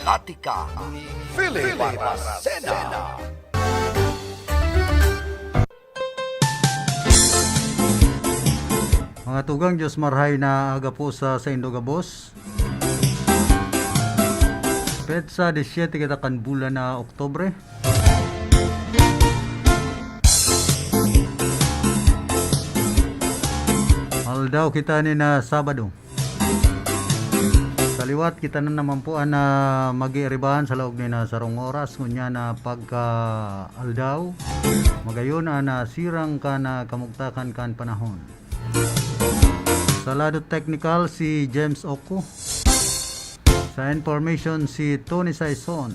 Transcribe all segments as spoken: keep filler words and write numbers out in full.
Katika Filibarasena. Mga tugang, Diyos marhay na aga po sa saindo gabos. Petsa disiyete kita kan bulan na Oktubre. Aldaw kita ni na Sabado. Sa liwat, kita na naman po an, ah, mag-iiribahan sa laog ni na sarong oras. Ngunyan na pagka aldaw, magayon an, ah, sirang kan, ah, kamugtakan kan panahon. Sa lado technical, si James Oku. Sa information, si Tony Saison.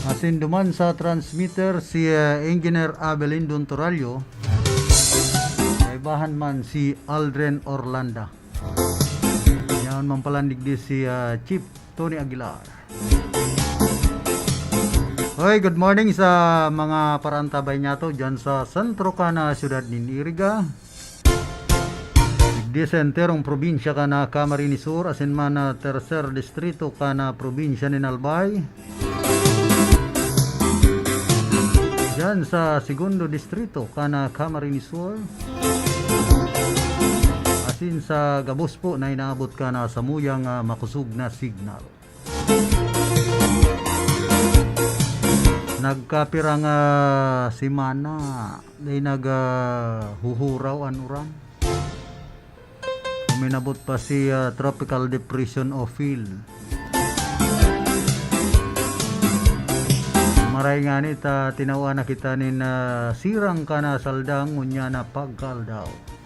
Asin duman sa transmitter, si, ah, Engineer Abelindon Torallo. Kaibahan man si Aldrin Orlanda. Yaon man palan digdi si, ah, Chief Tony Aguilar. Hoy, good morning sa mga parantabay niyato dyan sa sentro kan, ah, siyudad nin Iriga. Digdi sa enterong probinsya kan, ah, Camarines Sur, asin man, ah, tercer distrito kan, ah, probinsya nin Albay. Dyan sa segundo distrito kan, ah, Camarines Sur. Asin sa gabos po na inaabot kan, ah, samuyang, ah, makosog na signal. Nagkapira nga semana, dai nag, ah, huhuraw an uran. Uminabot pa si, ah, Tropical Depression o Phil. Maray ngani ta tinawan na kita nin, ah, sirang kan, ah, saldang, ngunyan na pagkaaldaw.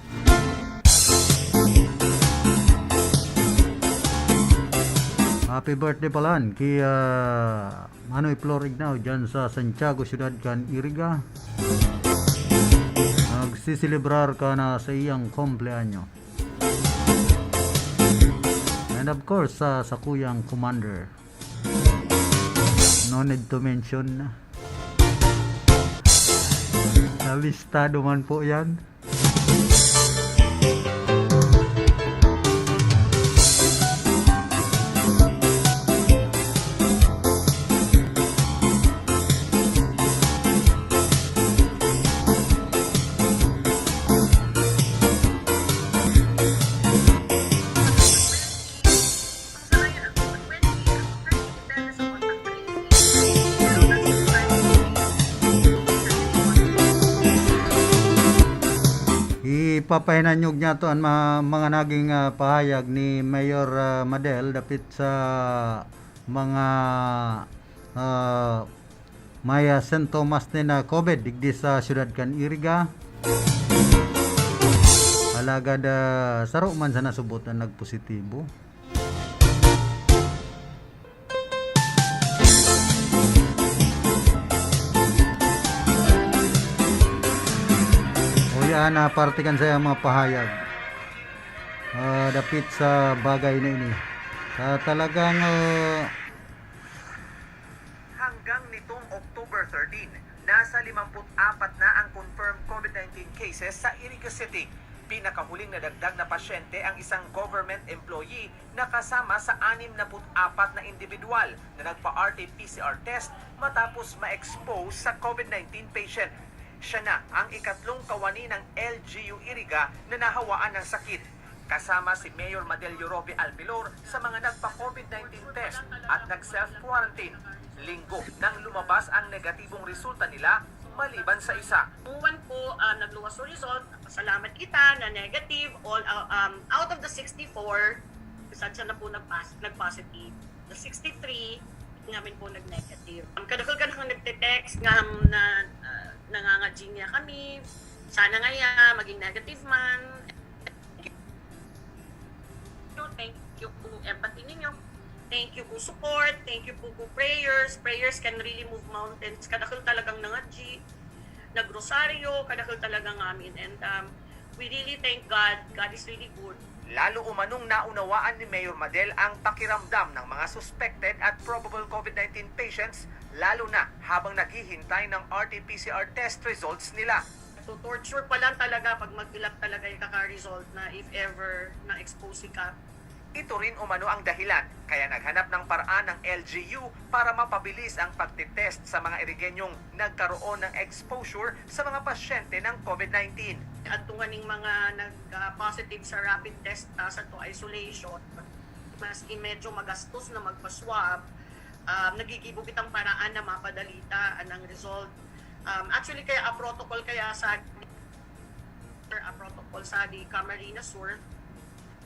Happy birthday palan ki, ah, Manoy Flor Ignao dyan sa Santiago, siyudad kan Iriga. Nagsiselebrar ka na sa iyang kumpleanyo. And of course, sa sakuyang commander. No need to mention na. Nalistado man po yan. Ipapahinanyog niyato an ma-, mga naging, ah, pahayag ni Mayor, ah, Madel dapit sa mga, ah, may, ah, sintomas nin, ah, COVID digdi sa siyudad kan Iriga. Alagad, ah, saro man sa nasubot ang nagpositibo. O yan, ah, parte kan sa mga pahayag, ah, dapit sa bagay na ini. Ah, talagang, ah, Hanggang nitong October thirteen, nasa limamput apat na ang confirmed COVID nineteen cases sa Iriga City. Pinakahuling nadagdag na pasyente ang isang government employee na kasama sa anim na put apat na indibidwal na nagpa-R T P C R test matapos ma-expose sa COVID nineteen patient. Siya na ang ikatlong kawani ng L G U Iriga na nahawaan ng sakit. Kasama si Mayor Madelio Roby Alpilor sa mga nagpa-COVID nineteen test at nag-self-quarantine. Linggo nang lumabas ang negatibong resulta nila maliban sa isa. Buwan po, ah, nagluwas ang result. Salamat kita na negative. All, ah, um, out of the sixty-four, isa siya na po nagpas-, nag-positive. The sixty-three, namin po nag-negative. Ang kadakol-kadakol nagte-text nga, na, ah, nangangadji niya kami. Sana nga ya, maging negative man. Thank you po, empathy ninyo. Thank you po, support. Thank you po, po, prayers. Prayers can really move mountains. Kadakol talagang nangadji, nagrosaryo, kadakol talaga ngamin. And, um, we really thank God. God is really good. Lalo umanong naunawaan ni Mayor Madel ang pakiramdam ng mga suspected at probable COVID nineteen patients, lalo na habang naghihintay ng R T P C R test results nila. So, torture pa lang talaga pag magdulak talaga yung kaka-result na if ever na-expose ka. Ito rin umano ang dahilan kaya naghanap ng paraan ng L G U para mapabilis ang pagtitest sa mga Irigenyong nagkaroon ng exposure sa mga pasyente ng COVID nineteen. Adto nganing mga nag-positive sa rapid test, ah, sa to isolation, maski medyo magastos na magpa-swab, ah, nagigibo kitang paraan na mapadali ta ang result. Um, actually, kaya a protocol kaya sa a protocol sa di Camarines Sur,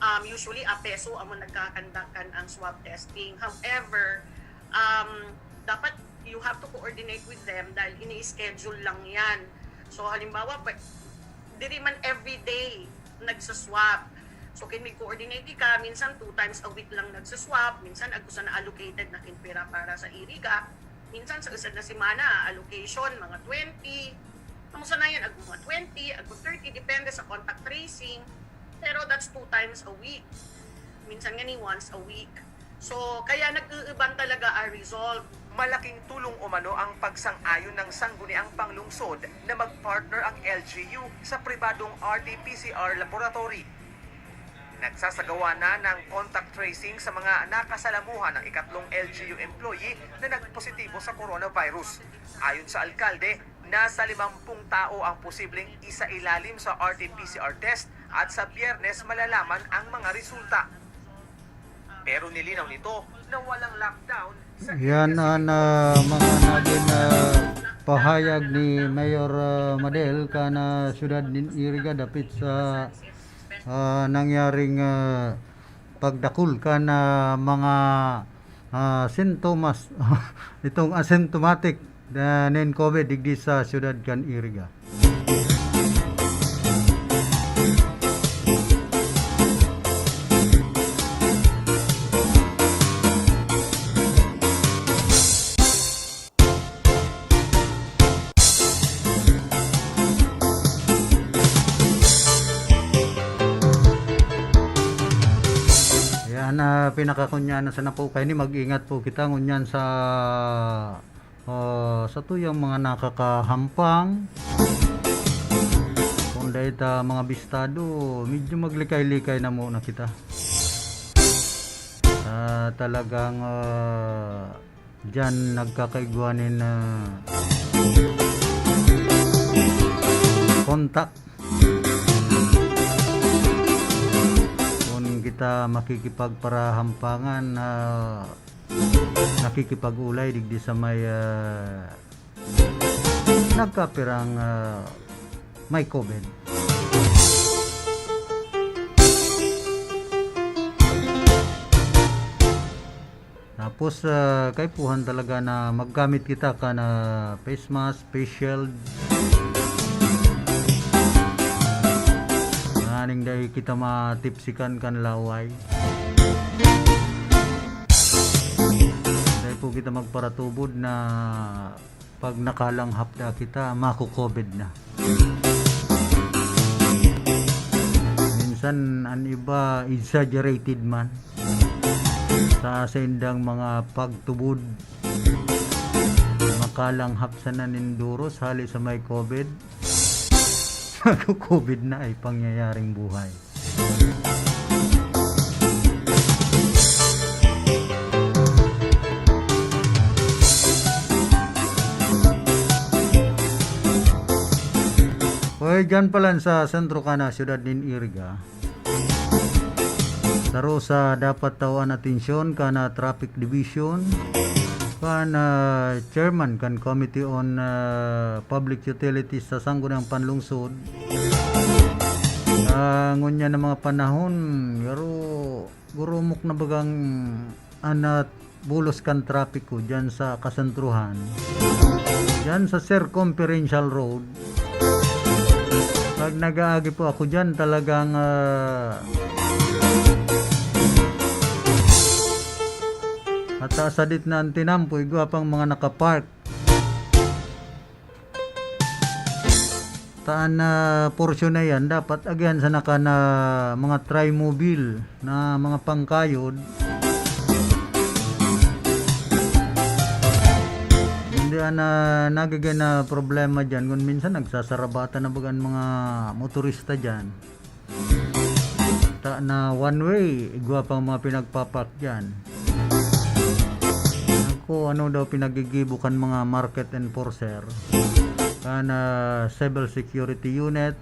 um, usually a peso amo nagkakandak kan ang swab testing. However, um, dapat you have to coordinate with them dahil ini-schedule lang yan. So, halimbawa, pa- diri man everyday nagsaswab. So, kin may coordinate ka, minsan two times a week lang nagsaswab, minsan agos na allocated na kin pira para sa Iriga, minsan sa usad na semana, allocation, mga twenty. Ang sanayan, ag mga twenty, ag thirty, depende sa contact tracing. Pero that's two times a week. Minsan nga ni once a week. So, kaya nag-uuban talaga ang result. Malaking tulong umano ang pagsang-ayon ng sangguniang panglungsod na mag-partner ang L G U sa pribadong R T P C R laboratory. Nagsasagawa na ng contact tracing sa mga nakasalamuhan ng ikatlong L G U employee na nagpositibo sa coronavirus. Ayon sa alkalde, nasa limampung tao ang posibleng isailalim sa R T P C R test at sa Biyernes malalaman ang mga resulta. Pero nilinaw nito na walang lockdown sa Yan ang, ah, mga naging, ah, pahayag ni Mayor, ah, Madel kan, ah, siyudad nin Iriga dapit sa, ah, nangyaring, ah, pagdakul kan, ah, mga, ah, sintomas itong asymptomatic na nin COVID digdi sa siyudad kan Iriga. Yan, ah, pinakakunyan na sana po kaini, mag-ingat po kita ngunyan sa Ah, sa tuyang mga nakakahampang, kung dahil ta mga bistado, medyo maglikay-likay na muna kita. Ah, talagang, ah, diyan nagkakaigwa nin, ah, kontak. Kung kita makikipagparahampangan, ah, nakikipag-ulay digdi sa may, ah, nagkapirang, ah, may COVID. Tapos, ah, kaipuhan talaga na maggamit kita kan face mask, face shield. Nganing dai kita matipsikan kan laway. Dai po kita magparatubod na pag nakalanghap na kita, mako-COVID na. Minsan, an iba, exaggerated man. Sa saindang mga pagtubod, makalanghap sana nin doros, hali sa may COVID. Mako-COVID na ay pangyayaring buhay. Oy, dyan palan sa sentro kan siyudad nin Iriga, saro sa dapat tawan atensyon kan Traffic Division, kan, ah, chairman kan Committee on, ah, Public Utilities sa Sangguniang Panlungsod. Ah, ngunyan na mga panahon, garo, gurumok na bagang anat bulos kan trapiko diyan sa kasentruhan. Diyan sa Circumferential Road. Pag nag-aagi po ako diyan, talagang, ah, at sa sadit na ang tinampo, igwa pang mga nakapark. Taan na porsyon na yan, dapat agihan sana kan mga Trimobile na mga pangkayod. Hindi ana nagiging na problema dyan. Kung minsan nagsasarabatan na baga ang mga motorista dyan. Sa na one way, igwa pang mga pinagpapak diyan. Ako, ano daw pinagigibo kan mga market enforcer, kan, ah, civil security unit,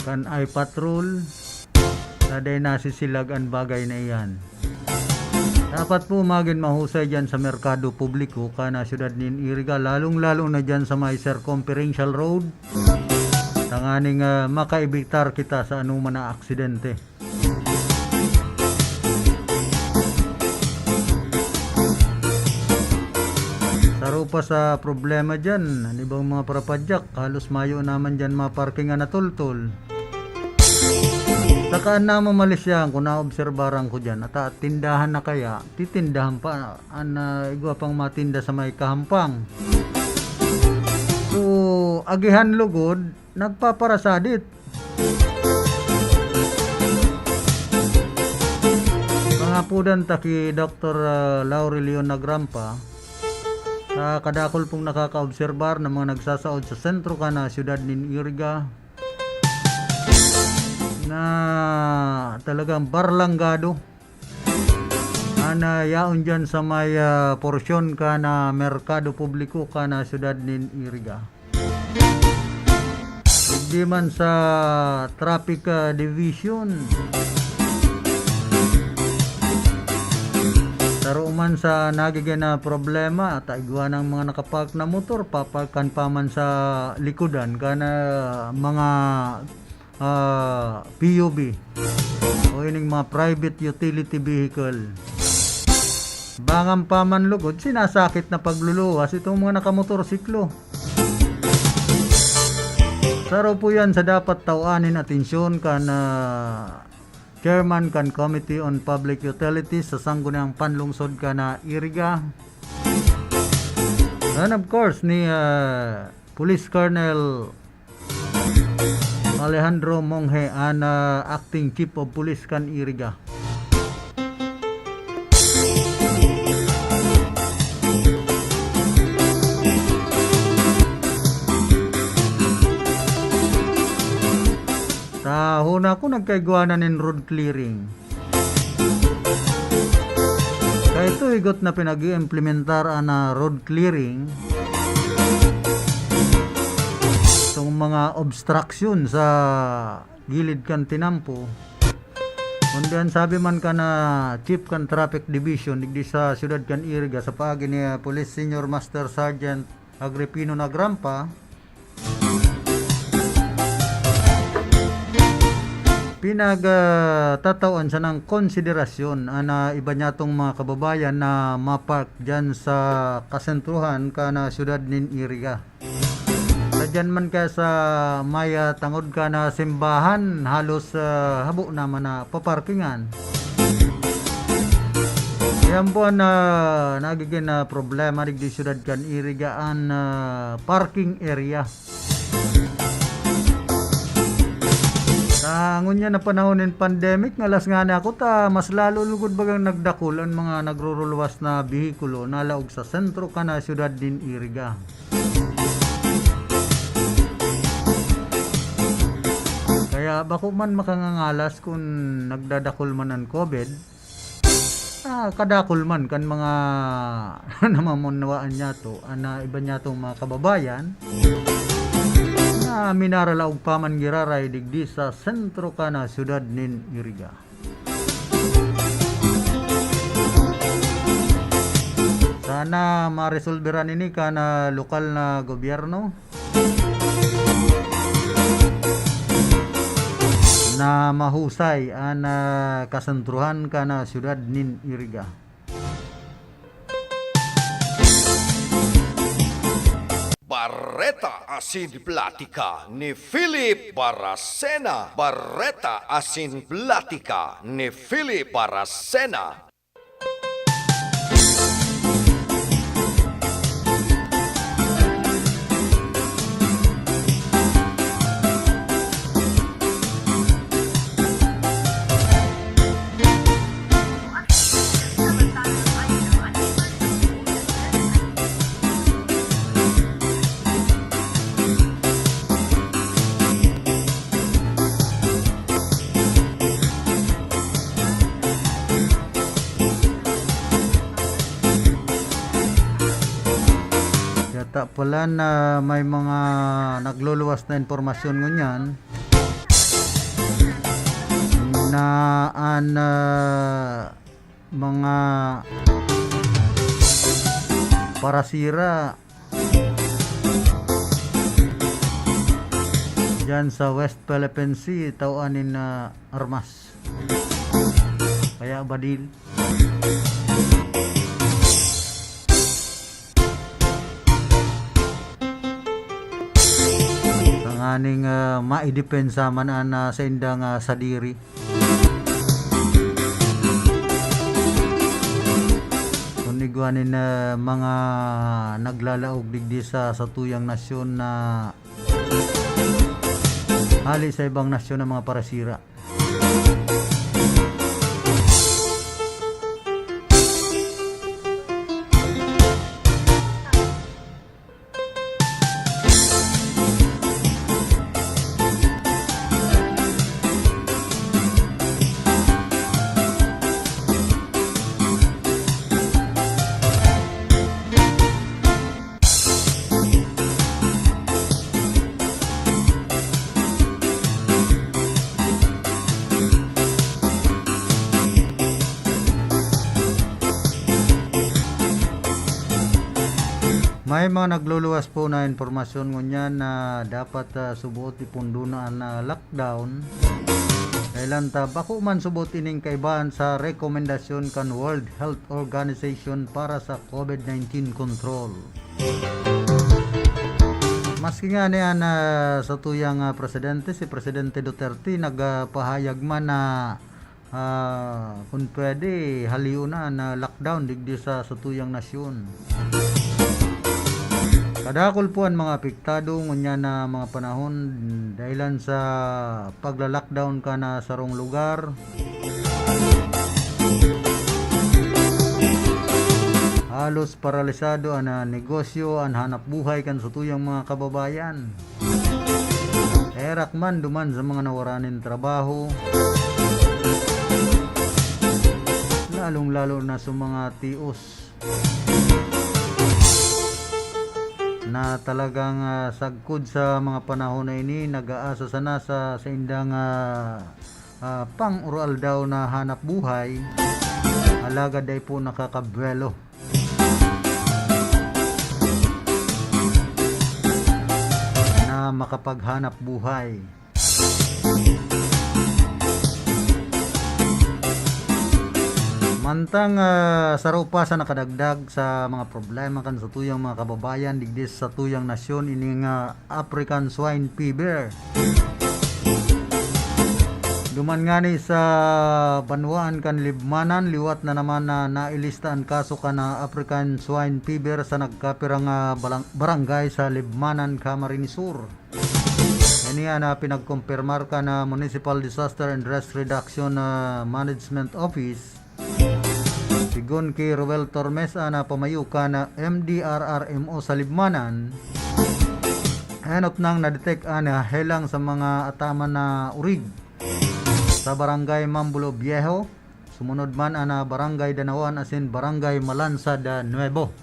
kan I-Patrol, na dai nasisilag an bagay na iyan. Dapat po magin mahusay diyan sa merkado publiko kan, ah, siyudad nin Iriga, lalong-lalo na diyan sa may circumferential road, tanganing, ah, makaibitar kita sa anoman na aksidente. Saro pa sa problema diyan, an ibang mga parapadyak, halos mayo naman diyan maparkingan na tultol. Saka an namamalisyahan ko, naobserbaran ko diyan, ata tindahan na kaya, titindahan pa, an, ah, igwa pang matinda sa may kahampang. So, agihan lugod, nagpaparasadit. Pangapodan ta ki Doktor, ah, Laurel Leon Nagrampa, sa kadakul pong nakakaobserbar na mga nagsasaod sa sentro kan, ah, siyudad nin Iriga, na talagang barlanggado an, ah, yaon diyan sa may, ah, porsyon kan, ah, merkado publiko kan, ah, siyudad nin Iriga. Digdi man sa traffic, ah, division, saro man sa nagigin na problema, ta igwa nang mga nakapark na motor, paparkan pa man sa likodan kan, ah, mga, ah, P U V o ining mga private utility vehicle. Bangan pa man lugod, sinasakit na pagluluwas itong mga nakamotorsiklo. Saro po yan sa dapat tawanin atensyon kan, ah, chairman kan Committee on Public Utilities sa Sangguniang Panlungsod kan, ah, Iriga. And of course, ni, ah, Police Colonel Alejandro Monghe, an, ah, acting chief of police kan Iriga. Sa huna ko, nagkaigwa na nin road clearing. Kaito, higot na pinag-iimplementar an, ah, road clearing. Itong mga obstruction sa gilid kan tinampo. Kundi an sabi man kan, ah, chief kan Traffic Division digdi sa siyudad kan Iriga sa paagi ni, ah, Police Senior Master Sergeant Agripino Nagrampa, pinag, ah, tatawan sanang konsiderasyon an, ah, iba niyatong mga kababayan na mapark diyan sa kasentruhan kan, ah, siyudad nin Iriga. Sa diyan man kaya sa may, ah, tangod kan, ah, simbahan, halos, ah, habo naman na paparkingan. Yan po an, ah, nagigin, ah, problema digdi siyudad kan Iriga, an, ah, parking area. Sa ngunyan na panahon nin pandemic, ngalas ngani ako ta mas lalo lugod bagang nagdakul an mga nagruruluwas na behikulo na laog sa sentro kan, ah, siyudad nin Iriga. Kaya bako man makangangalas kun nagdadakul man an COVID, ah, kadakul man kan mga namamunwaan niyato, an, ah, iba niyatong mga kababayan na minaralaog pa man giraray digdi sa sentro kan, ah, siyudad nin Iriga. Sana maresolberan ini kan, ah, lokal na gobyerno na mahusay an, ah, kasentruhan kan, ah, siyudad nin Iriga. Bareta asin Platika ni Philip Baracena. Bareta asin Platika ni Philip Baracena. Ta pala na may mga nagluluwas na impormasyon ngunyan na an, ah, mga parasira diyan sa West Philippine Sea, tawan nin, ah, armas. Kaya badil. Tanganing, ah, maidepensa man an, ah, saindang, ah, sadiri. Kun igwa nin, ah, mga naglalaog digdi sa satuyang nasyon na hali sa ibang nasyon na mga parasira. May mga nagluluwas po na impormasyon ngunyan na dapat, ah, subuot ipundon an, ah, lockdown. Dahelan ta bako man subuot ining kaibahan sa rekomendasyon kan World Health Organization para sa COVID nineteen control. Maski ngani an, ah, satuyang, ah, presidente, si Presidente Duterte, nagpahayag man na, ah, kun pwede, halion na an lockdown digdi sa satuyang nasyon. Kadakul po an mga apektado ngunyan na mga panahon dahelan sa pagla-lockdown kan sarong lugar. Halos paralisado an, ah, negosyo, an hanap buhay kan satuyang mga kababayan. Herak man duman sa mga nawaran nin trabaho, lalong-lalo na sa mga tios na talagang, ah, sagkod sa mga panahon na ini, nag-aasa sana sa saindang, ah, ah, pang-aroaldaw na hanap buhay, alagad dai po nakakabuelo na makapaghanap buhay. Mantang, ah, saro pa sa nakadagdag sa mga problema kan satuyang mga kababayan digdi sa satuyang nasyon, ining, ah, African Swine Fever. Duman ngani sa banwaan kan Libmanan, liwat na naman na nailista an kaso kan, ah, African Swine Fever sa nagkapirang, ah, balang-, barangay sa Libmanan, Camarines Sur. Ini an, ah, pinagkumpirmar kan, ah, Municipal Disaster and Risk Reduction, ah, Management Office. Sigon ki Roel Tormes, an, ah, pamayo kan, ah, M D R R M O sa Libmanan, enot nang na-detect an, ah, helang sa mga ataman na orig sa Barangay Mambulo Viejo, sumunod man an, ah, Barangay Danawan asin Barangay Malansad, ah, Nuevo.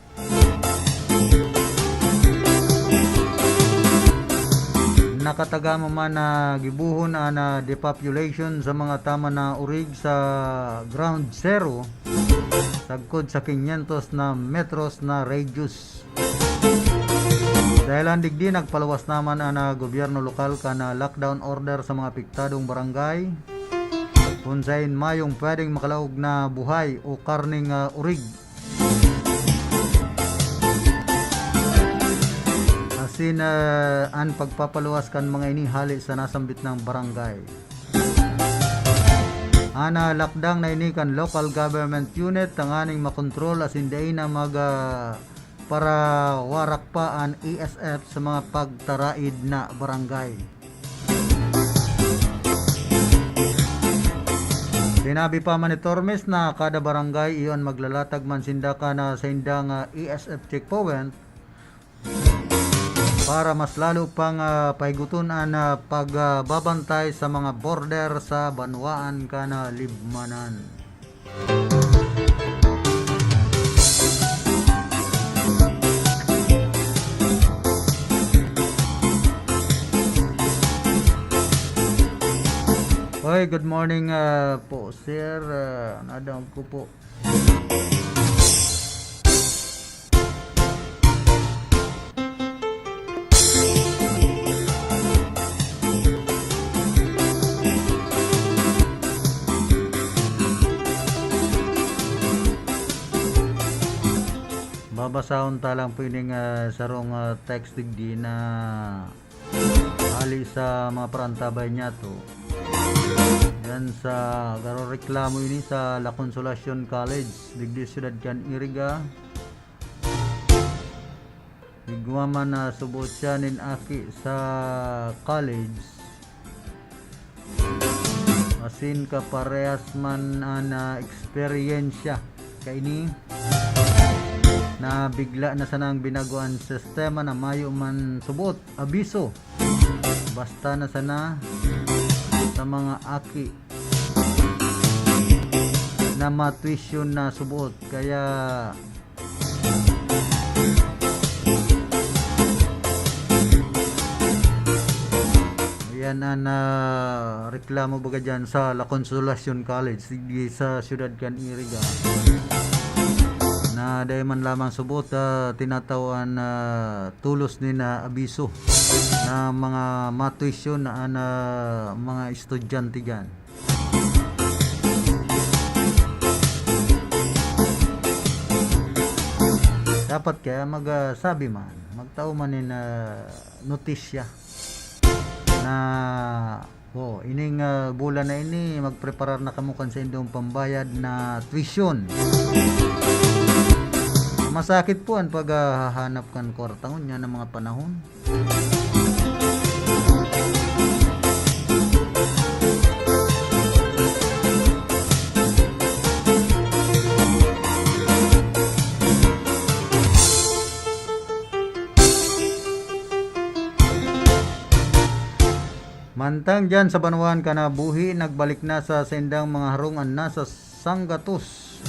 Nakatagama man na gibohon an, ah, depopulation sa mga ataman na orig sa ground zero, sagkod sa quinientos na metros na radius. Dahelan digdi, nagpaluwas naman an, ah, gobyerno lokal kan, ah, lockdown order sa mga apektadong barangay, kun saen mayong pwedeng makalaog na buhay o karneng, ah, orig. Asin, ah, an pagpapaluwas kan mga ini hale sa nasambit na barangay. An, ah, lakdang na ini kan local government unit tanganing makontrol asin dai na mag, ah, parawarak pa an A S F sa mga pagtaraid na barangay. Sinabi pa man ni Tormes na kada barangay iyo an maglalatag man sinda kan, ah, saindang, ah, A S F checkpoint para mas lalo pang, ah, pahigoton an, ah, pagbabantay sa mga border sa banwaan kan, ah, Libmanan. Good morning, ah, po, sir. Ah, nadangog ko po. Babasahon ta lang po ining, ah, sarong, ah, text digdi na hali sa mga parantabay niyato. Diyan sa garo reklamo ini sa La Consolacion College, digdi siyudad kan Iriga. Igwa man na subot siya nin aki sa college. Asin kaparehas man an, ah, eksperyensya kaini na bigla na sanang binago an sistema na mayo man subot abiso. Basta na sana sa mga aki na matuition na subot. Kaya, ayan an, ah, reklamo baga dyan sa La Consolacion College, digdi sa siyudad kan Iriga, na dai man lamang subot, ah, tinatao an, ah, tolos nin, ah, abiso na mga matuition na an, ah, mga estudyante dyan. Dapat kaya mag, ah, sabi man, magtao man nin, ah, notisya na, "Oh, ining, ah, bulan na ini, magpreparar na kamo kan saindong pambayad na tuition." Masakit po an paghahanap kan kwarta ngunyan na mga panahon. Mantang diyan sa banwaan kan Nabuhi, nagbalik na sa saindang mga harong an nasa sanggatos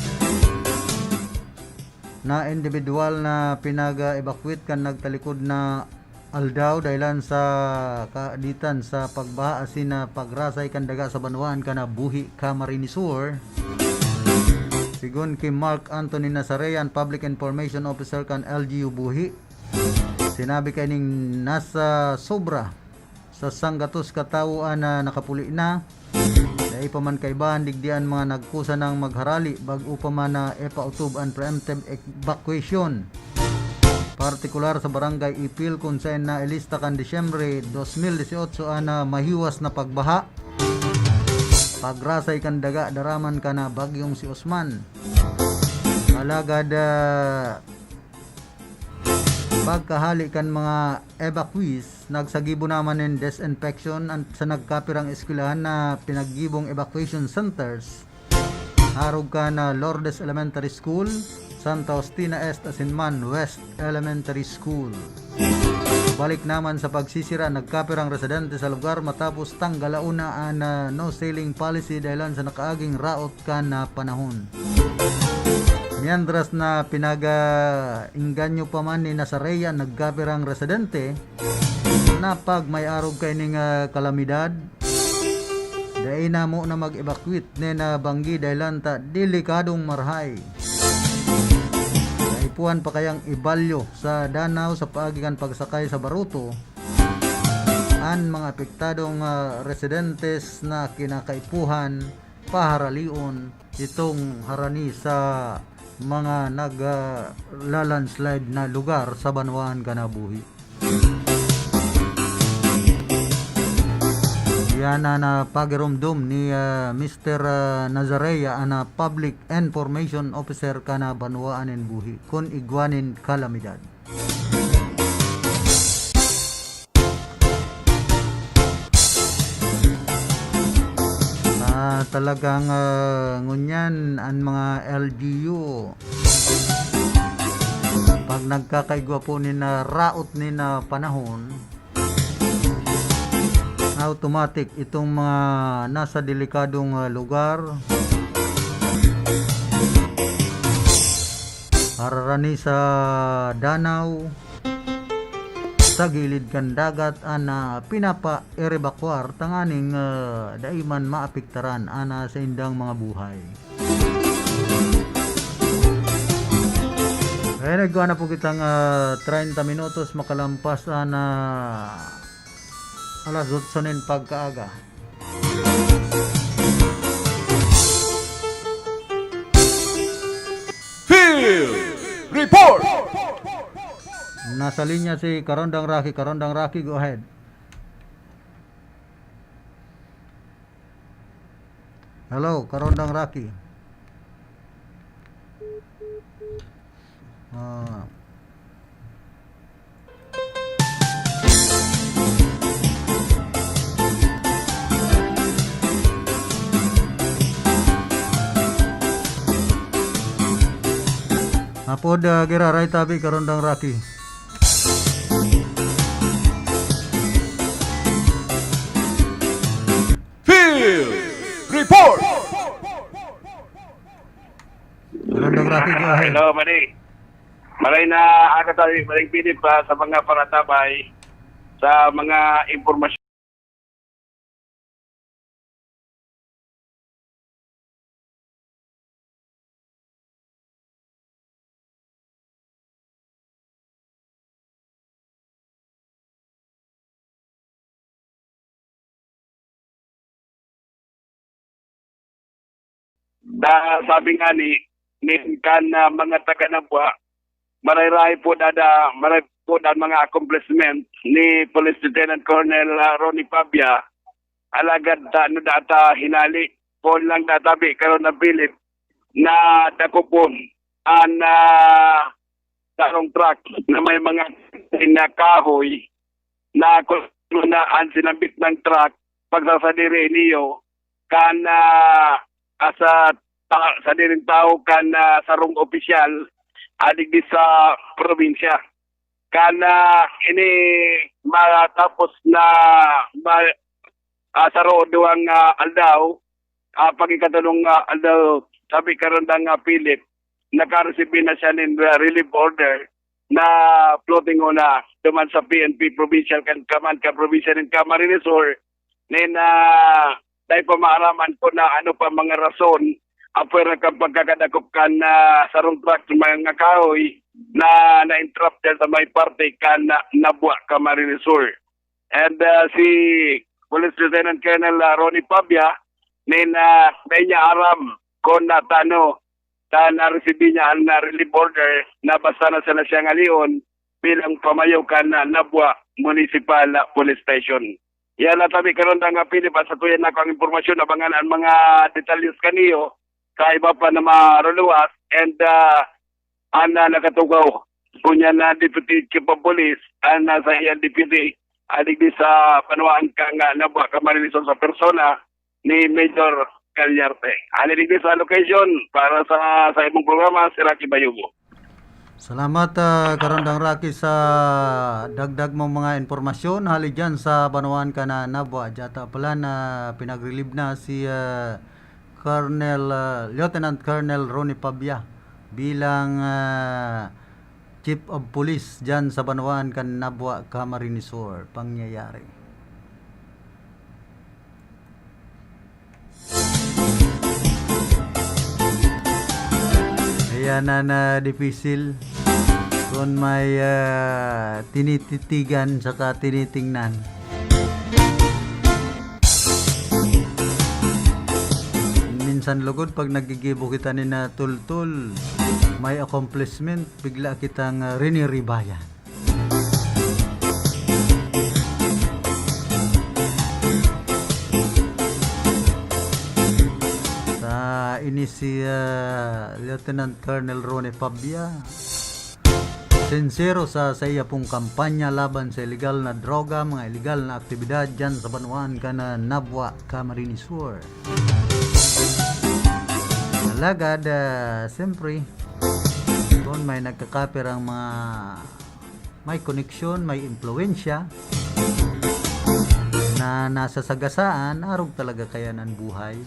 na indibidwal na pinag-evacuate kan nagtalikod na aldaw dahelan sa kaaditan sa pagbaha asin na pagrasay kan daga sa banwaan kan Nabuhi, Camarines Sur. Sigon ki Mark Anthony Nazarea, an Public Information Officer kan L G U Buhi, sinabi kaining nasa sobra sa sanggatos ka tawo an, ah, nakapuli na. Dai pa man kaibahan digdi an mga nagkusa nang magharali bag-o pa man na ipautob an preemptive evacuation. Partikular sa Barangay Ipil, kun saen nailista kan Disyembre dos mil dieciocho an, ah, mahiwas na pagbaha, pagrasay kan daga daraman kan, ah, bagyong si Osman. Alagad, ah, pagkahali kan mga evacuees, nagsagibo naman nin disinfection an, sa nagkapirang eskwelahan na pinaggibong evacuation centers, arog kan, ah, Lourdes Elementary School, Santa Justina East asin man West Elementary School. Balik naman sa pagsisira an nagkapirang residente sa lugar matapos tanggalaon na an, ah, no ceiling policy dahelan sa nakaaging raot kan, ah, panahon. Mientras na pinag-, ah, engganyo pa man ni Nazarea an nagkapirang residente na pag may arog kaining, ah, kalamidad, dai namo na mag-evacuate nin, ah, banggi dahelan ta delikadong marahay. Kaipuhan pa kayang ibalyo sa danaw sa paagi kan pagsakay sa baruto an mga apektadong, ah, residentes na kinakaipuhan paharalion itong harani sa mga nag, ah, la-landslide na lugar sa banwaan kan Nabuhi. Yan an, ah, pagiromdom ni, ah, Mister, ah, Nazarea, an, ah, Public Information Officer kan banwaan nin Buhi, kun igwa nin kalamidad. Ah, talagang, ah, ngunyan an mga L G U, pag nagkakaigwa po nin, ah, raot nin, ah, panahon, automatic itong mga nasa delikadong, ah, lugar, hararani sa danaw, sa gilid kan dagat an, ah, pinapa-erebakwar tanganing, ah, dai man maapektaran an, ah, saindang mga buhay. Kaya nagkuha na po kitang, ah, treinta minutos makalampas an, ah, alas otso nin pagkaaga. Field Report! Nasa linya si Karondang Rocky. Karondang Rocky, go ahead. Hello, Karondang Rocky. Ah. Apod, ah, giraray tabi, Karondang Rocky. Field Report! Karondang Rocky, go ahead. Hello, Manny. Maray na aga tayo, Manny Philip, ah, sa mga panatabay, sa mga impormasyon. Da, sabi nga ni, nin kan, ah, mga taga Nabua, maray-ray po dada, maray po dan mga accomplishment ni Police Lieutenant Colonel, ah, Ronnie Pabia. Alagad ta, ano data hinali, po lang databi, karon na Philip, na dakopon an, ah, sarong truck na may mga na kahoy na kung na an sinambit ng truck, pagsasadiri niyo, kan, ah, asa ta-, sadiring tawo kan, ah, sarong opisyal, adigdi sa probinsya. Kan, ah, ini matapos na ma-, ah, saro o duwang, ah, aldaw, ah, pag-ikatulong, ah, aldaw, sabi karon nga Philip, nakaresibi na siya nin, ah, relief order na floating una duman sa P N P Provincial kan Command kan Provincial nin Camarines Sur, nin, ah, dai pa maaraman kung na ano pa mga rason, apwera kan pagkakadakop kan, ah, sarong truck sa mga kahoy na na-entrap dyan sa may parte kan, ah, Nabua, Camarines Sur. And, ah, si Police Lieutenant Colonel, ah, Ronnie Pabia, nin, ah, dai niya aram kung na tano ta naresibi niya an, ah, relief order na basta na sana siya ngalion bilang pamayo kan, ah, Nabua Municipal, ah, Police Station. Yan na tabi karon nga Philip, sa tuyan na ang impormasyon, abangan ang mga detalyes kaniyo sa iba pa na maruluwas. And, ah, an, ah, nakatukaw, kunya na Deputy Chief of Police, an, ah, sa iyang deputy, adigdi sa banwaan kan, ah, Nabua, Camarines Sur sa persona ni Major Galyarte. Ani digdi sa location para sa, sa imong programa, si Rocky Bayugo. Salamat, ah, Karandang Rocky, sa dagdag mong mga impormasyon. Hali dyan sa banwaan kan Nabua, dyan ta pala na pinag-relieve na si, ah, Colonel, ah, Lieutenant Colonel Ronnie Pabia bilang, ah, Chief of Police dyan sa banwaan kan Nabua, Camarines Sur, pangyayari. Ayan na, na dipisil kun may, ah, tinititigan saka tinitingnan. Minsan lugod pag naggigibo kita ni na tultul, may accomplishment, bigla kitang, ah, riniribayan. Sa ini si, ah, Lieutenant Colonel Ronnie Pabia, sinsero sa, sa iya pong kampanya laban sa iligal na droga, mga iligal na aktibidad dyan sa banwaan kan Nabua, Camarines Sur. Alagad, ah, siyempre, kung may nagkakapirang mga may koneksyon, may impluwensya na nasa sagasaan, arog talaga kayan an buhay.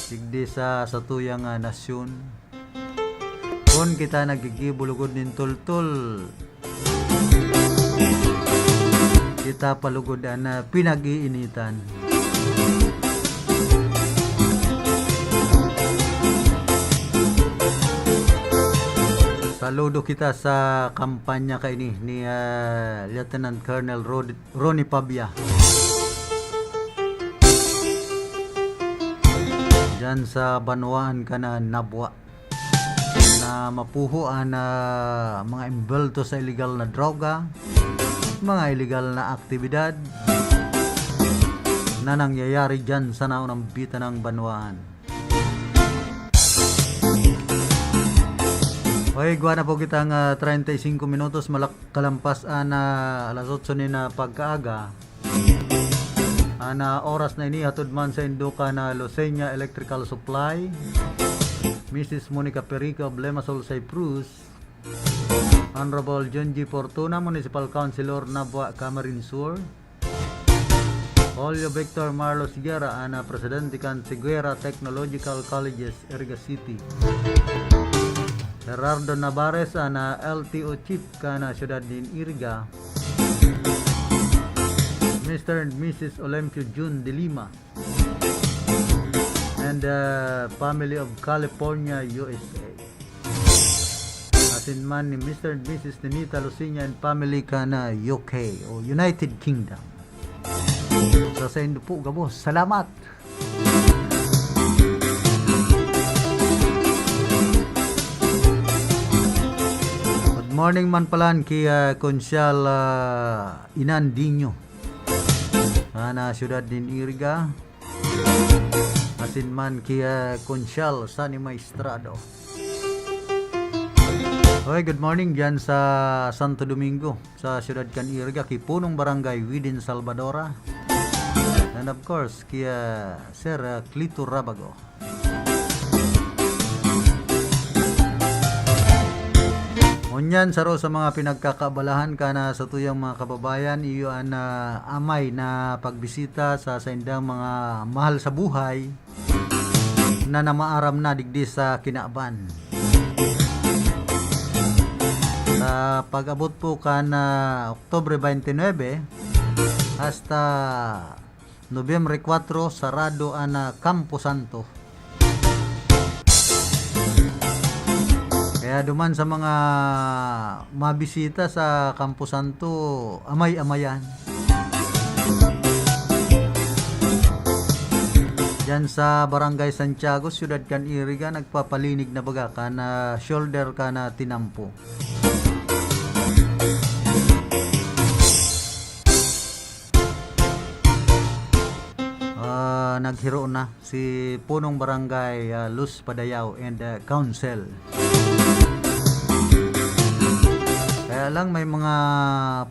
Digdi sa satuyang, ah, nasyon, kun kita naggigibo lugod nin tultol, Kita palugod an, ah, pinag-iinitan. Saludo kita sa kampanya kaini ni, ah, Lieutenant Colonel Rod-, Ronnie Pabia. Diyan sa banwaan kan Nabua. Na mapuho an, ah, mga embwelto sa iligal na droga, mga iligal na aktibidad na nangyayari diyan sa naunambitan ng banwaan. Hoy, igwa na po kitang, ah, treinta y cinco minutos, malak-, kalampas an, ah, alas otso ni na pagkaaga. An, ah, oras na ini hatod man saindo kan Lucena Electrical Supply, Missus Monica Perico of Lemasol, Cyprus, Honorable John G Fortuna, Municipal Councilor, Nabua, Camarines Sur, Julio Victor Marlos Guerra, an, ah, presidente kan Siguera Technological Colleges, Iriga City. Gerardo Navarez, an, ah, L T O chief kan, ah, siyudad nin Iriga. Mister and Missus Olympio Jun de Lima and, ah, family of California, U S A. Asin man ni Mister and Missus Ninita Luciña and family kan, ah, U K o United Kingdom. Sa saindo po gabos, salamat. Good morning man palan ki, ah, Konsyal, ah, Inandinho. Ana, siyudad nin Iriga. Asin man ki, ah, Konsyal Sani Maestrado. Hoy, good morning diyan sa Santo Domingo, sa siyudad kan Iriga, ki Punong Barangay Widin Salvadora. And of course, ki, ah, Sir, ah, Clito Rabago. Ngunyan, saro sa mga pinagkakaabalahan kan, ah, satuyang mga kababayan, iyo an, ah, amay na pagbisita sa saindang mga mahal sa buhay na namaaram na digdi sa kinaban. Sa pag-abot po kan, ah, Oktubre twenty-nine hasta Nobyembre kwatro, sarado an, ah, Campo Santo. Kaya duman sa mga mabisita sa Campo Santo, amay-amayan. Diyan sa Barangay Santiago, siyudad kan Iriga, nagpapalinig na baga kan, ah, shoulder kan, ah, tinampo. Ah, naghiro na si Punong Barangay, ah, Luz Padayaw and, ah, Council. Kaya lang may mga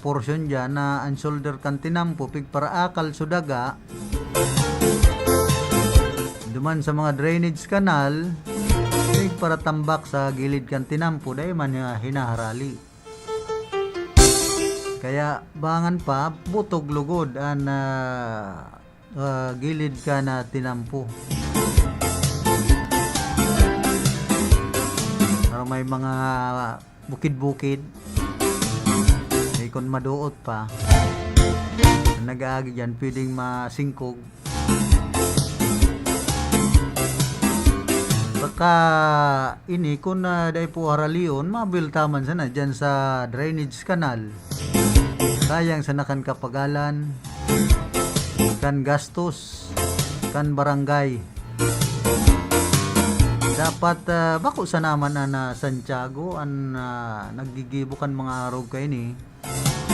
portion diyan na ang shoulder kan tinampo, pigparaakal sa daga, duman sa mga drainage canal, pigparatambak sa gilid kan tinampo, dai man niya hinaharali. Kaya bangan pa, butog lugod an, ah, ah, gilid kan tinampo. Pero may mga bukid-bukid. Eh, kung maduot pa, ang nag-aagi dyan, pwedeng masingkog. Saka ini, kun, ah, dai po haralion, mabilta man sana dyan sa drainage canal. Sayang sana kan kapagalan, kan gastos, kan barangay. Dapat, ah, bako sana man an, ah, Santiago an, ah, naggigibo kan mga arog kaini.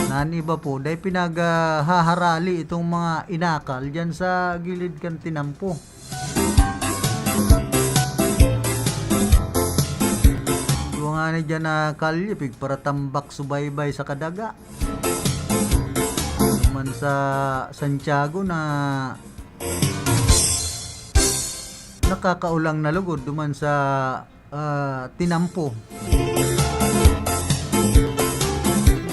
Na an iba po, dai pinag, ah, haharali itong mga inakal diyan sa gilid kan tinampo. Duwa ngani diyan na kalye, pigparatambak subaybay sa kadaga. Man sa Santiago na nakakaulang na lugod duman sa ah, tinampo.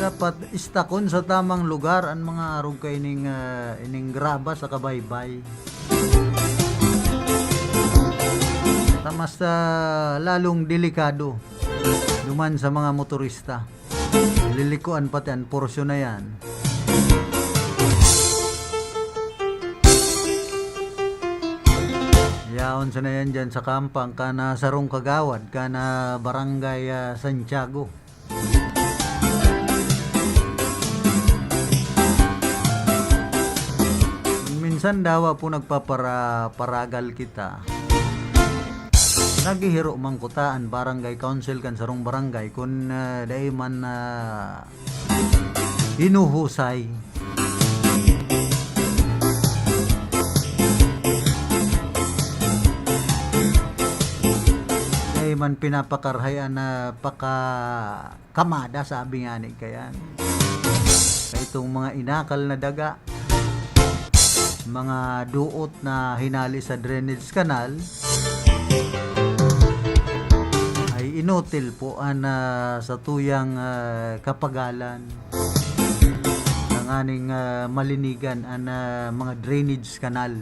Dapat istakon sa tamang lugar an mga arog kaining, ah, ining graba sa kabaybay. Ta mas, ah, lalong delikado duman sa mga motorista. Lilikuan pati an porsyon na yan. Yaon sana yan dyan sa Kampang, kan, ah, sarong kagawad, kan, ah, Barangay, ah, Santiago. Minsan dawa po nagpapara-, paragal kita. Naghihiro man kuta an barangay council kan sarong barangay kun, ah, dai man, ah, hinuhusay. Dai man pinapakarhay an, ah, paka- kamada, sabi nga ni kayan. Itong mga inakal na daga, mga duot na hinali sa drainage canal, ay inutil po an, ah, satuyang, ah, kapagalan, tanganing, ah, malinigan an, ah, mga drainage canal.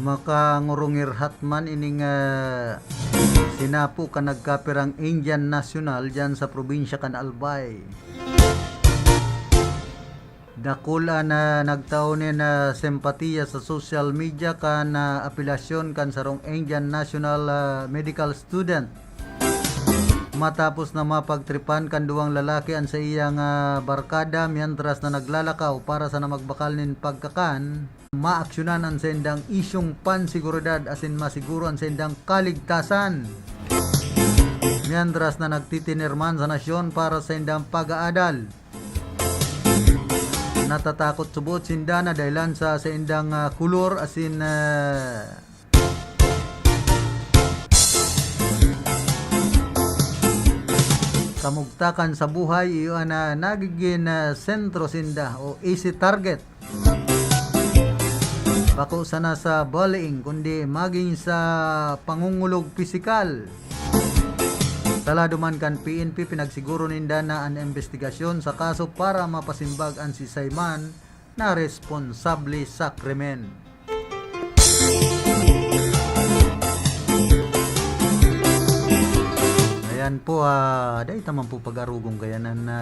Makangurungirhat man ining, ah, sinapo kan nagkapirang Indian national diyan sa probinsya kan Albay. Dakul an, ah, nagtao nin, ah, simpatiya sa social media kan, ah, apelasyon kan sarong Indian national, ah, medical student. Matapos na mapagtripan kan duwang lalaki an saiyang, ah, barkada, mientras na naglalakaw para sana magbakal nin pagkakan, maaksyonan an saindang isyong pansiguridad asin masiguro an saindang kaligtasan. Mientras na nagtitinirman sa nasyon para sa saindang pag-aadal. Natatakot subot sinda na dahelan sa saindang, ah, kolor asin, ah, kamugtakan sa buhay, iyo an, ah, nagigin, ah, sentro sinda o easy target. Bako sana sa bullying, kundi magin sa pangungulog pisikal. Sa lado man kan P N P, pinagsiguro ninda na an imbestigasyon sa kaso para mapasimbag an siisay man na responsable sa krimen. Ayan po, ah, dai ta man po pag-arugong kaya na, na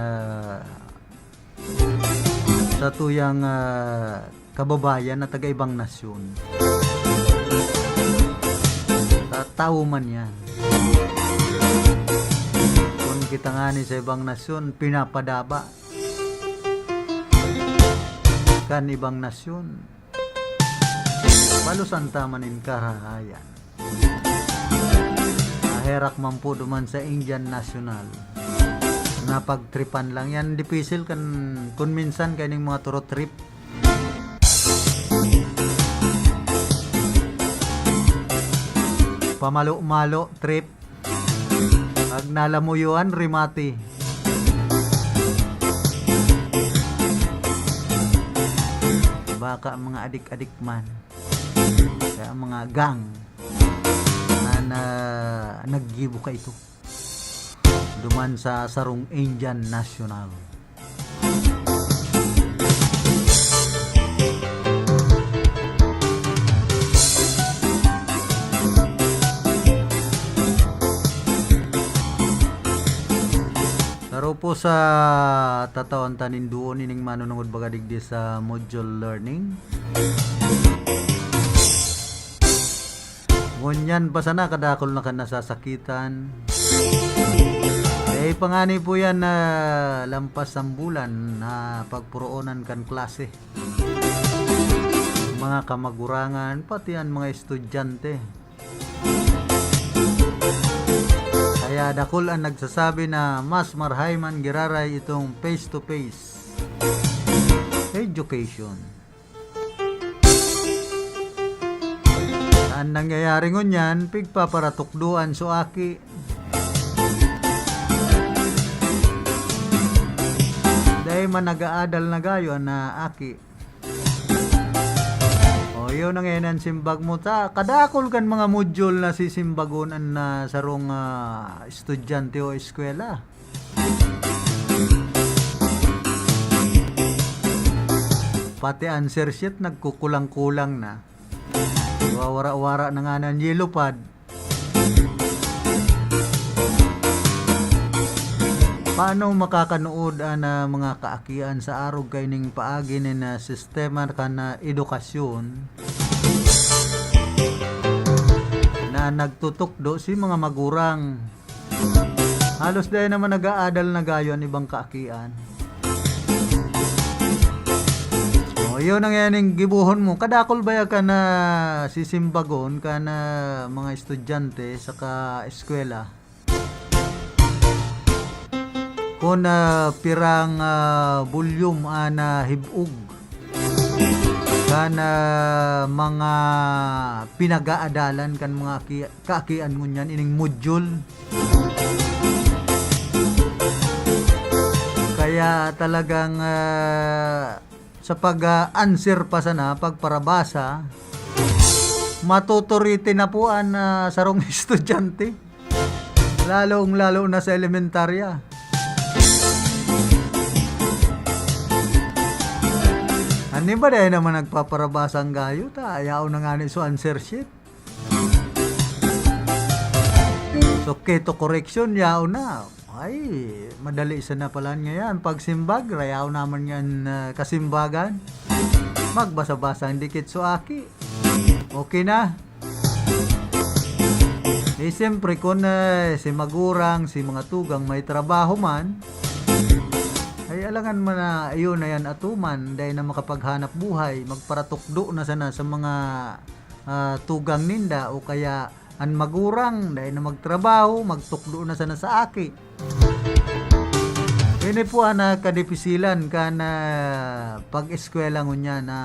satuyang, ah, kababayan na taga ibang nasyon. Tatawo man yan. Kun kita ngani sa ibang nasyon, pinapadaba kan ibang nasyon. Balos an tama nin karahayan. Naherak man po duman sa Indian national. Napagtripan lang. Yan, dipisil kan, kun minsan kaining mga turo trip. Pamalo-malo, trip. Pag nalamuyoan, rimati. Baka mga adik-adik man. Kaya mga gang na, na naggibo ka ito. Duman sa sarong Indian national. Saro po sa tatawan ta nin duon ining manunungod baga digdi sa module learning. Ngunyan pa sana, kadakul na kan nasasakitan. Eh, pangani po yan na lampas sambulan na pagpuroonan kan klase. Mga kamagurangan, pati an mga estudyante. Kaya dakul an nagsasabi na mas marahay man giraray itong face-to-face education. An nangyayari ngunyan, pigpaparatukdoan so aki. Dai man nag-aadal na gayo an, ah, aki. O, yun ang yan ang simbag mo. Ta, kadakol kan mga module na sisimbagon an, ah, sarong, ah, estudyante o eskwela. Pati answer sheet nagkukulang-kulang na. Wawara-wara na nga ng yellow pad. Paano makakanood an, ah, mga kaakian sa arog kaining paagi nin, ah, sistema kan, ah, edukasyon na nagtutukdo si mga magurang? Halos dai naman nag-aadal na gayo an ibang kaakian. O, yun ang yaning gibohon mo. Kadakol baya ka na sisimbagon kan, ah, mga estudyante saka eskwela? Kun, ah, pirang, ah, volume an, ah, hib-og kan, ah, mga pinag-aadalan kan mga ki-, kaakian ngunyan ining module. Kaya talagang, ah, sa pag, ah, answer pa sana, pagparabasa, matuturiti na po an, ah, sarong estudyante. Lalong-lalo na sa elementarya. An iba dai naman nagpaparabasa gayo, ta yaon na ngani so answer sheet. So, keto correction, yaon na. Ay, madali sana pala ngayan. Pagsimbag, rayaw naman yan, ah, kasimbagan. Magbasa-basa ang dikit so aki. Okay na. Eh, siyempre, kung, eh, si magurang, si mga tugang may trabaho man, ay alangan man na, ayun na yan, atuman, dahil na makapaghanap buhay, magparatukdo na sana sa mga, ah, tugang ninda, o kaya an magurang, dahil na magtrabaho, magtukdo na sana sa aki. Ini po ang, ah, kadipisilan kan, ah, pag-eskwela ngunyan na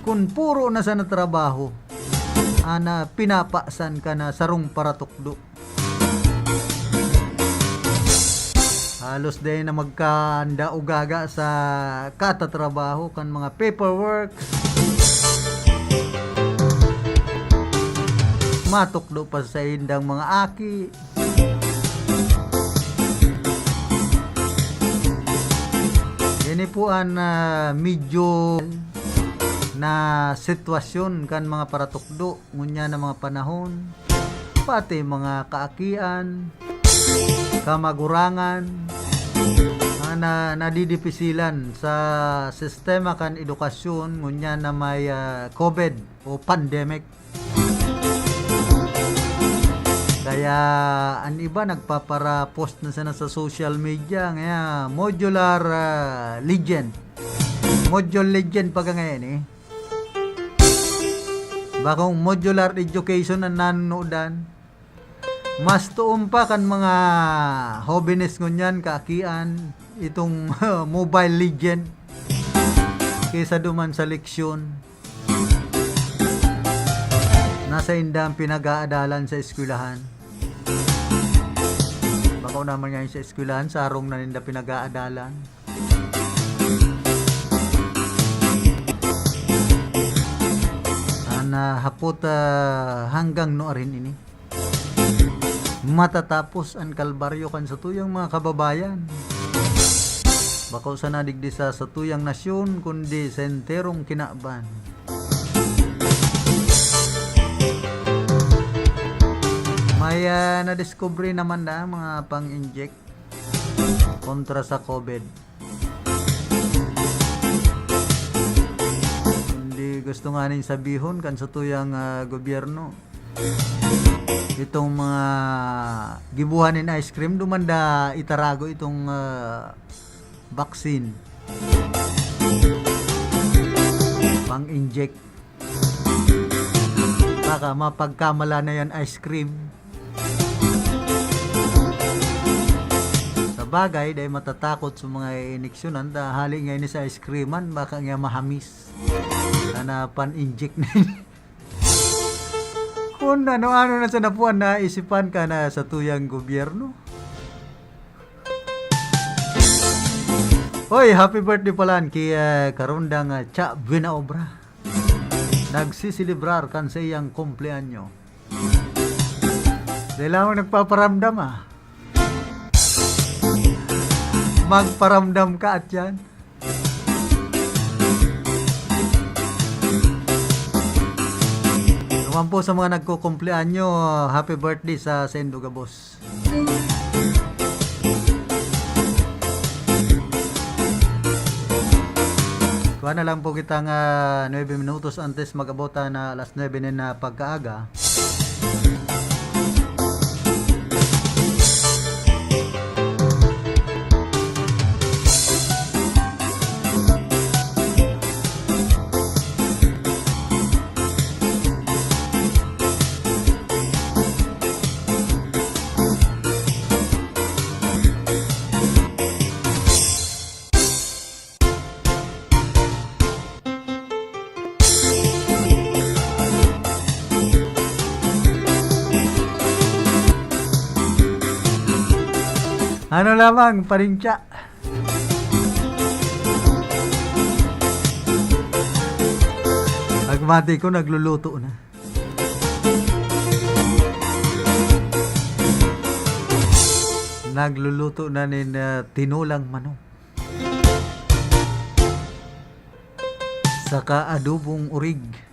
kun puro na sana trabaho, ana, pinapasan ka na sarong paratukdo. Halos dai na magkanda o gaga sa katatrabaho kan mga paperwork. Matukdo pa sa indang mga aki. Ini po an, ah, medyo na sitwasyon kan mga paratukdo ngunyan na mga panahon, pati mga kaakian, kamagurangan, ah, na nadidipisilan sa sistema kan edukasyon ngunyan na may, ah, COVID o pandemic. Kaya an iba nagpapara-post na sana sa social media, nga modular, ah, legend. Module legend pa ka ngayon, eh. Bakong modular education ang nanonodan. Mas tuon pa kan mga hobenes ngunyan, kaakian, itong Mobile Legend kaysa duman sa leksyon na saindang pinag-aadalan sa eskwelahan. Bako naman ngayon sa eskwelahan, sarong na ninda pinag-aadalan. An, ah, hapot, ah, hanggang nuarin ini matatapos an kalbaryo kan satuyang mga kababayan. Bako sana digdi sa satuyang nasyon, kundi sa enterong kinaban. May, ah, nadiskubre naman na mga pang-inject kontra sa COVID. Kundi gusto nga ning sabihon kan satuyang, ah, gobyerno, itong mga gibuhan nin ice cream, duman da itarago itong, ah, vaccine. Pang-inject. Baka mapagkamala na yan ice cream. Sa bagay, dahil matatakot sa mga iiniksyonan, ta hali nga ini sa ice creaman, baka nga mahamis. Sana pan-inject na yun. Kung ano-ano na sa napuan na isipan ka na sa tuyang gobyerno. Hoy, happy birthday palan ki, eh, Karundang, ah, Cha Buena Obra. Nagsiselebrar kan sa iyang kumpleanyo. Dai lamang nagpaparamdam, ah. Magparamdam ka, atyan. Naman po sa mga nagkukumpleanyo, happy birthday sa saindo gabos. Kuha na lang po kita nga nuebe minutos antes mag-abot na alas nuebe nin, ah, pagkaaga. Ano lamang, parincha. Pagmati ko, nagluluto na. Nagluluto na nin, ah, tinolang manok. Saka adobong urig.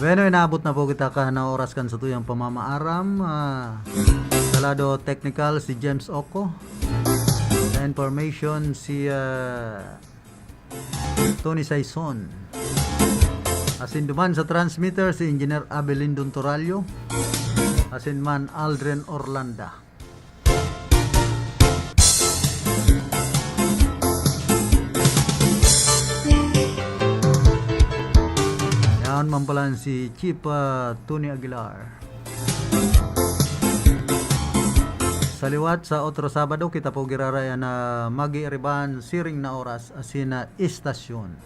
Bueno, inaabot na po kita kan oras kan satuyang pamamaaram. Ah, sa lado technical, si James Oco. Sa information, si, ah, Tony Saison. Asin duman sa transmitter, si Engineer Abel Lindon Torallo. Asin man, Aldrin Orlanda. Yaon man pala si Chief, ah, Tony Aguilar. Sa liwat, sa otro Sabado, kita po girarayan na mag-iiriban siring na oras asin na istasyon.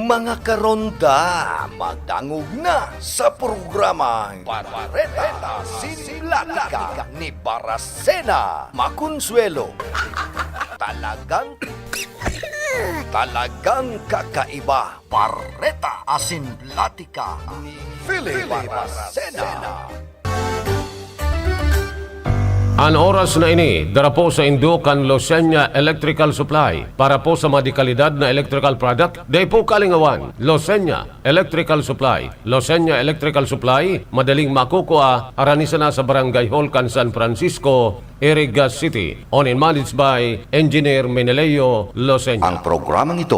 Mga karonda, magdangog na sa programang Bareta sin Platika ni Baracena Maconsuelo. Talagang, talagang kakaiba. Bareta asin Platika ni Philip Baracena. An oras na ini, dara po saindo kan Losenya Electrical Supply. Para po sa mga dekalidad na electrical product, dai po kalingawan. Losenya Electrical Supply. Losenya Electrical Supply, madaling makukua, harani sana sa Barangay Hall kan San Francisco, Iriga City. Owned and managed by Engineer Meneleo Losenya. Ang programang ito